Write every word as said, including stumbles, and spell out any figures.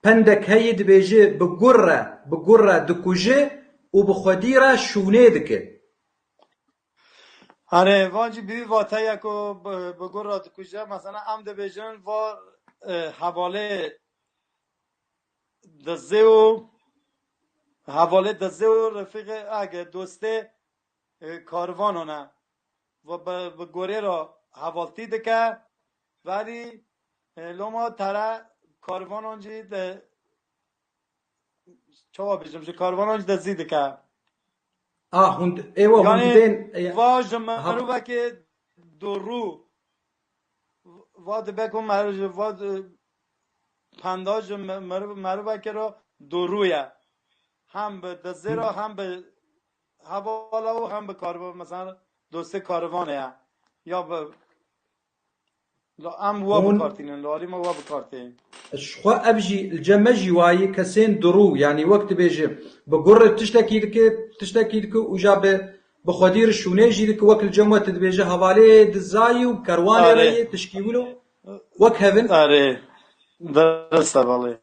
Çendek heye dibêje bi gur re, bi gur re dikuje û bi xwedî re şûnê dike. Erê, van jî bi vî vateya ku bi, bi gur re dikuje, mesela em dibêjin va e, hevalê dizê û hevalê dizê û refîqê ege dostê e, karvanan e. Va bi, bi gorê re hevaltî dike, velî e, loma tere karvanan jî de çawa bêjim, ji karvanan jî dizî dike. Ah, hûn êwe hûn Yanî dibên e, va ji ha, mirovekê durû va dibe ku mer-, va di-, penda ji mi-, meriv-, mirovekê re durû ye. Hem bi dizê re hem bi hevala û hem bi karvan, mesela dostê karvanê ye. Ya bi La em wa hûn bikartînin, li alî me wa bikartî. Ji xwe ev jî li cem me jî wayî kesên durû, yanî wek dibêje bi gur re tiştekî dike, tiştekî dike û ja bi bi xwedî re şûnê jî dike, wek li cem we tu dibêje hevalê dizayî û kerwanê re Erê, yê tişkî wilo wek hevin. erê. Dirist e belê.